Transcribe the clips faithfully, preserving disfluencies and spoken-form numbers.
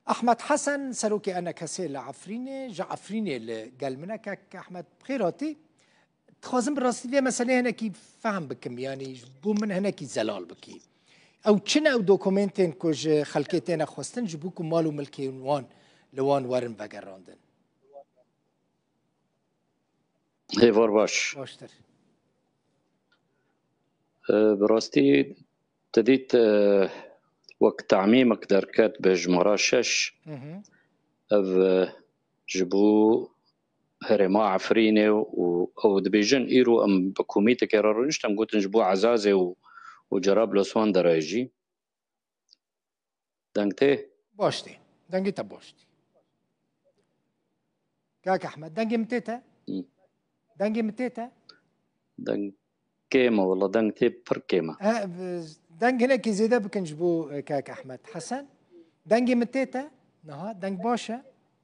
Ahmet Hesen, serokê ENKSê li Efrînê, ji Efrînê li gel min e. Kek Ahmet, bi xêr hatî. Dixwazim bi rastî vê meseleyê hinekî fehm bikim, yanî ji bo min hinekî zelal bikî. Ew çi ne ew dokumentên ku ji xelkê têne xwestin, ji bo ku mal û milkên wan li wan werin vegerandin? Hêvar baş. Baştir. E, bi rastî te dît, e, wek tamîmek derket bi jimara şeş. Hı hı. Ev, e, ji bo herêma Efrînê û ew dibêjin, îro em bi komîtekê re rûniştin, em gotin ji bo Ezazê û, û Cerablus wan derê jî. Deng tê? Baş tê. Dengê te baş tê. Kak Ehmed, dengê min tê te? Hı. Dengê min tê te? Deng kêm e, wela deng tê pir kêm e. E, deng hinekî zêde bikin ji bo, e, Kak Ehmed. Hesen, dengê min tê te? Niha, deng baş e?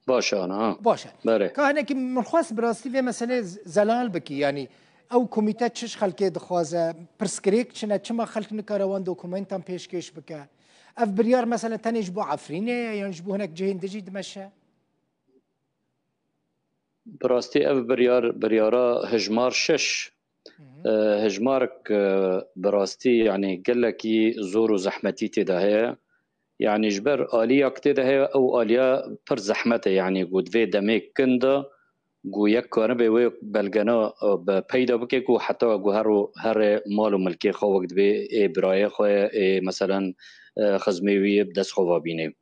Baş e, ana, ha. Baş e. Berê. Ka hinekî min xwest bi rastî vê meselê z-, zelal bikî, yanî ew komîte çi ji xelkê dixwaze, pirsgirêk çi ne, çima xelk nikare wan dokumentan pêşkêş bike? Ev biryar mesela tenê ji bo Efrînê ye yan ji bo hinek cihên din jî dimeşe? Bi rastî ev biryar, biryara hejmar şeş, Hı hı. e, hejmarek, e, bi rastî, yanî gelekî zor û zehmetî tê de heye. Yanî ji ber aliya ku tê de heye, ew aliya pir zehmet e, yanî ku di vê demê kin de ku yek karibe wê belgena, e, bi peyda bike ku heta ku her û herê mal û milkê xwe wek dibê ê birayê xwe, ê meselen, e, xizmê wî yê bi dest xwe ve bîne.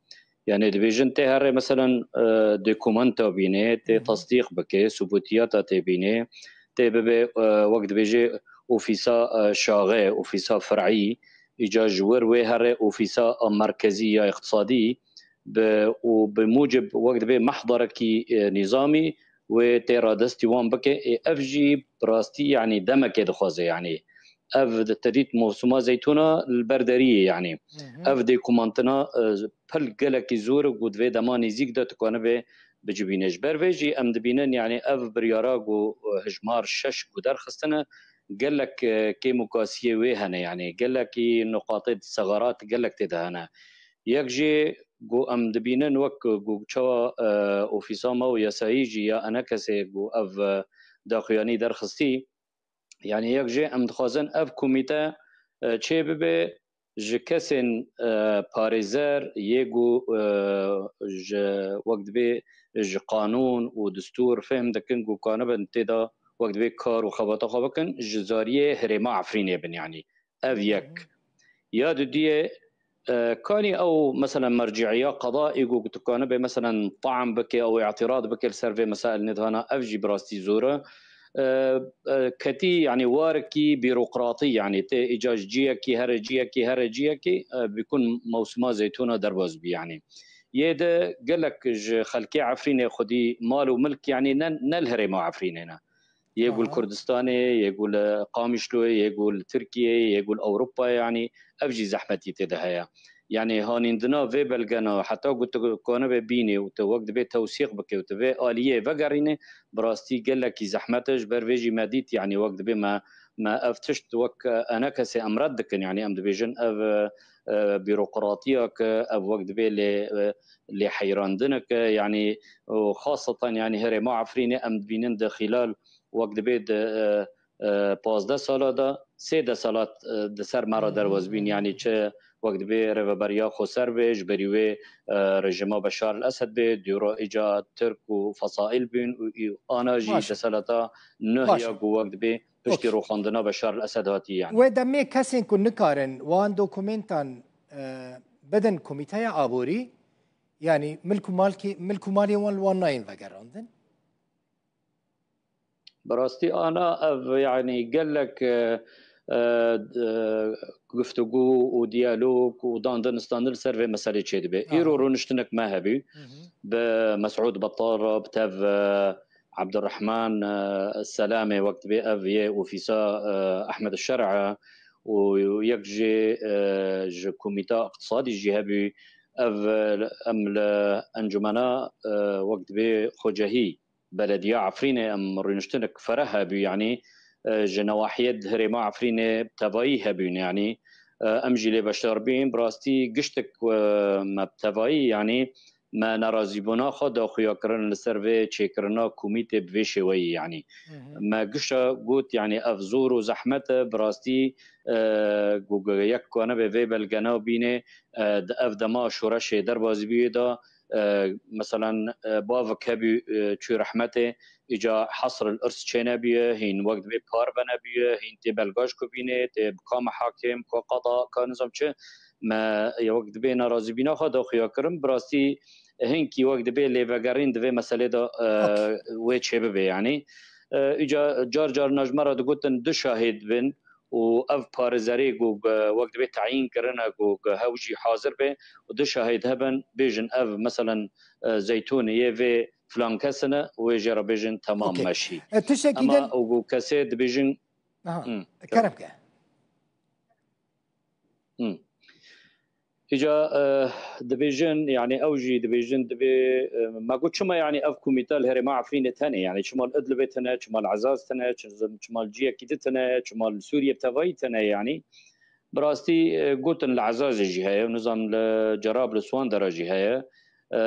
Yanî dibêjin tê herê meselen, e, dokumenta bîne, tê Hı hı. tasdîq bike, subûtiyata tê bîne, tê bibe, e, wek dibêje ofîsa, e, şaxe, ofîsa fer'î, îca ji wir wê herê ofîsa, e, merkezî ya îqtisadî bi, û bi mucib wek dibê mehdarekî, e, nîzamî wê tê radestî wan bike. Ê, ev jî bi rastî, yanî demekê dixwaze, yanî ev di te dît mosûma zeytûna li ber deriyê, yanî Hı hı. ev dokumentina, e, pil gelekî zor e ku di vê dema nêzîk de tu kanibe bicibîne. Ji ber vê jî em dibînin, yanî ev biryara ku, e, hejmar şeş ku derxistine, gelek, e, kêmûkasiyê wê hene, yanî gelekî nuqatê sexerat gelek tê de hene. Yek jî ku em dibînin wek ku çawa, e, ofîsa me û yasayî jî ya ENKSê ku ev, e, daxuyanî derxistî, yanî yek jê em dixwazin ev komîte, e, çê bibe ji kesên, e, parêzer yê ku, e, ji wek dibê ji qanûn û distûr fêm dikin ku kanibin tê de wek dibê kar û xebata xwe bikin, ji zariyê herêma Efrînê bin, yanî ev Hı yek. hı. Ya dudiyê, e, kanî ew, meselen, merciiya qeda ê ku tu kanibe, meselen, taam bike, ew îtîrad bike li ser vê mesail nêdana, ev jî bi rastî zor e. E, e, ketî, yanî warekî bîrokratî, yanî tê îca ji ciyekî here ciyekî, here ciyekî, e, bikun mewsima zeytûna derbas bî, yanî. Yê de gelek ji xelkê Efrînê xwedî mal û milk, yanî ne, ne li herêma Efrînê ne. Yê ku li Aha. Kurdistanê, yê ku li Qamişloyê, yê ku li Tirkiyeyê, yê ku li Ewropayê, yanî ev jî zehmetî tê de heye. Yanî hanîndina vê belgena heta ku tu kanibe bînî û tu wek dibê tewsîq bike û tu vê aliyê vegerînî, bi rastî gelekî zehmet e. Ji ber vê jî me dît, yanî wek dibê me, me ev tişt wek, e, ENKSê em red dikin, yanî em dibêjin ev, e, e, bîrokratiya ke ev wek dibê lê, e, lê heyrandinek e, yanî û xaseten, yanî herêma Efrînê em dibînin di xîlal wek dibê di, e, e, pazdeh sala de sê desalat, e, di ser me re Hı hı, derbas bîn. hı hı. Yanî çi wek dibê rêveberiya xweser be, ji berî wê, e, rejîma Beşar el Esed be, dûra îca Tirk û fesaîl bîn û, û ana jî Baş e. desalata nuh Baş ya e. ku wek dibê piştî Okey. rûxandina Beşar el Esed hatî, yanî. Wê demê kesên ku nikarin wan dokumentan, e, bidin komîteya aborî, yanî milk û malkê, milk û malê wan li wan nayên vegerandin? Bi rastî ana ev, yanî gelek, e, e, d-, e, guftûgû û diyalog û dandin standin li ser vê meselê çêdibe. Aha. Îro rûniştinek me hebû. Hı hı. Bi Mesûd Betal re, bi tev, e, Ebdurrehman, e, Selamê, wek dibê ev yê ofîsa, e, Ehmed Şer'a û yek jê, e, ji Komîta Îqtisadî jî hebû. Ev, e, em li encumena, e, wek dibê xwecehî Belediya Efrînê em rûniştinek fereh hebû, yanî, e, ji newahiyê di herêma Efrînê bi tevayî hebûn, yanî, e, em jî lê beşdar bîn. Bi rastî giştek, e, me bi tevayî, yanî, Me nerazîbûna xwe daxuya kirin li ser vê çêkirina komîtê bi vê şêweyî, yanî. Hı hı. Me gişa got, yanî ev zor û zehmet e, bi rastî, e, ku, ku yek kanibe vê belgena bîne, e, di ev dema şoreşê derbazî bûyê de, e, meselan, e, bavik hebû, e, çû rehmetê, îca hesr il irs çênebûye, hîn wek dibê par venebûye, hîn tê belgaş ku bîne, tê bi ka mehakêm, ka qada, ka nizam çi, me ya wek dibê nerazîbîna xwe daxuya kirin. Bi rastî hinkî wek dibê lêvegerîn di vê meselê de, e, Okey. wê çêbibe, yanî. E, îca car car na ji me re digotin du şahid bin û ev parêzerê ku, e, wek dibê teyîn kirine ku, ku hew jî hazir be û du şahid hebin, bêjin ev, meselen, e, Zeytûn yê vê filan kes in e, wê jê re bêjin temam Okey. meşî. E, tiştekî Ema din û ku kesê dibêjin Aha, Hmm, kerem ke. Hmm. Îca, e, dibêjin, yanî ew jî dibêjin, dibê, e, me got, çima, yanî ev komîte li herêma Efrînê tene, yanî çima li Idlibê tene, çima li Ezaz tene, çi-, çima li ciyekî di tene, çima li Sûriyê bi tevayî tene, yanî. Bi rastî, e, gotin li Ezazê jî heye, nizam li Cerablis wan dera jî heye. E,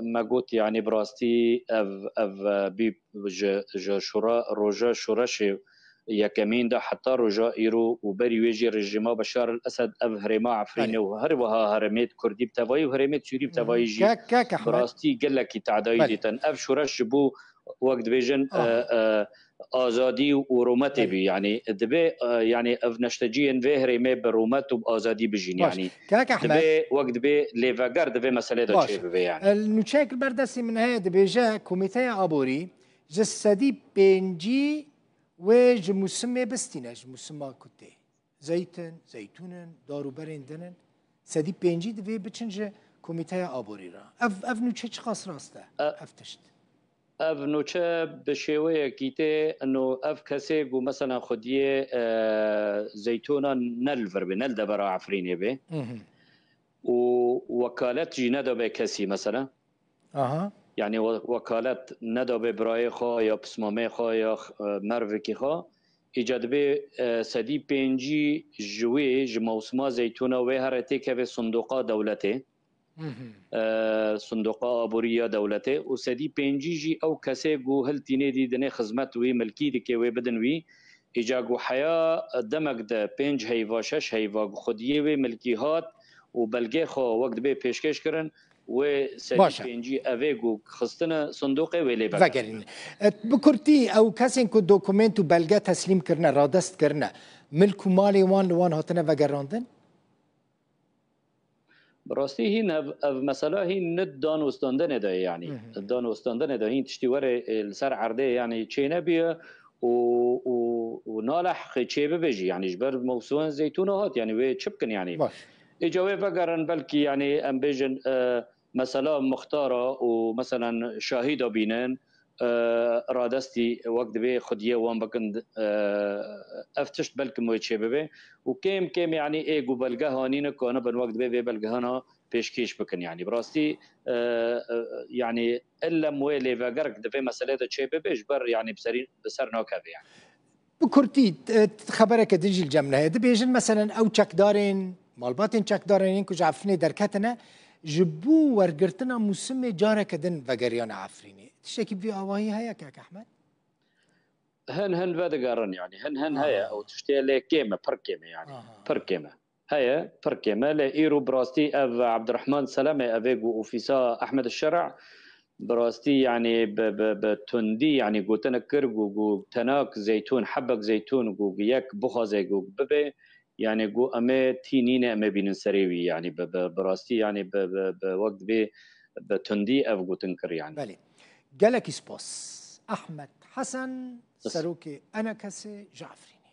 me got, yanî bi rastî ev, ev, e, bî ji, ji şora, roja şoreşê yekemîn de heta roja îro û berî wê jî rejîma Beşar el Esed ev herêma Efrînê Belê. û her wiha herêmê Kurdî bi tevayî û herêmê Sûrî bi Hı hı. tevayî jî Kek, kek bi Ahmed. rastî gelekî tedayî Belê. dîtin. Ev şoreş ji bo wek dibêjin, Ah. e, e, azadî û rûmetê Belê. bî. Yanî dibe, e, yanî ev neşteciyên vê herêmê bi rûmet û bi azadî bijîn. Baş. Yanî Kek Ahmed. dibe wek dibe lêveger di vê meselê de Baş. çêbibe yanî. E, nûçeyek li ber destê min heye, dibêje Komîteya Aborî ji sedî pêncî wê ji mûsimê bistîne, ji mûsima ku tê. Zeytin, zeytûn in, dar û berên din in. Sedî pêncî divê biçin ji Komîteya Aborî re. Ev, ev nûçe çiqas rast e, E, ev tişt? Ev nûçe bi şêweyekî tê, ino ev kesê ku mesela xwediyê, e, zeytûna ne li vir bê, ne li devera Efrînê bê. Hı hı. Û wekalet jî nedabe kesî mesela. Aha. Yanî we-, wekalet nedabe birayê xwe ya pismamê xwe ya x-, e, mervikî xwe. Îca dibê, e, sedî pêncî ji wê, ji mewsima zeytûna wê here têkeve sindoqa dewletê. Hı hı. E, sindoqa aborî ya dewletê û sedî pêncî jî ew kesê ku hiltînê dî dinê xizmet wî, milkî dike wê bidin wî. Îca ku heya demek de pênc heyva, şeş heyva ku xwediyê wê milkî hat û belgê xwe wek dibê pêşkêş kirin, wê sedî Baş e. pêncî evê ku xistine sindoqê wê lê vegerin. Vegerin. E, bi kurtî ew kesên ku dokument û belge teslîm kirine, radest kirine, milk û malê wan li wan hatine vegerandin? Bi rastî hîn ev, ev mesela hîn ne di danûstandinê de ye, yanî. Hı hı. Danûstandinê de hîn tiştî were, e, li ser erdê, yanî çênebûye û, û, û nale heqê çêbibe jî, yanî ji ber mewsûmên zeytûna hat, yanî wê çi bikin, yanî? Baş. Îca wê vegerin belkî, yanî em bêjin, e, mesela muxtara û meselen şahîda bînin, e, radestî wek divê xwediyê wan bikin, e, ev tişt belkim wê çêbibe û kêm kêm, yanî ê ku belge hanîne kanibin wek divê vê belgehana pêşkêş bikin. Yanî bi rastî, e, e, yanî illem wê lêvegerek di vê meselê de çêbibe ji ber, yanî bi serî, bi ser nakeve, yanî. Bi kurtî, e, xebereke din jî li cem me heye. Dibêjin, meselen, ew çekdarên, malbatên çekdarên yên ku ji Efrînê derketine, ji bo wergirtina mûsimê careke din vegeriyane Efrînê. Tiştekî bi vî awahî heye, kek Ehmed? Hin hin vedigerin, yanî. Hin hin Aha. heye. Ew tiştê lê kêm e, pir kêm e, yanî. Aha. Pir kêm e. Heye, pir kêm e. Lê îro bi rastî ev Abdurrahman Selemê, ev ê ku ofîsa Ehmed Şer'a, bi rastî, yanî bi, bi, bi tundî, yanî gotinek kir ku, ku tenak zeytûn, hebek zeytûn ku yek bixwaze ku bibe, yanî ku em ê tî nîne em ê bînin serê wî, yanî bi, bi, bi rastî, yanî bi, bi, bi wek divê bi tundî ev gotin kir, yanî. Belê. Gelekî spas. Ahmed Hesen, Serokê Enekesê ji Efrînê.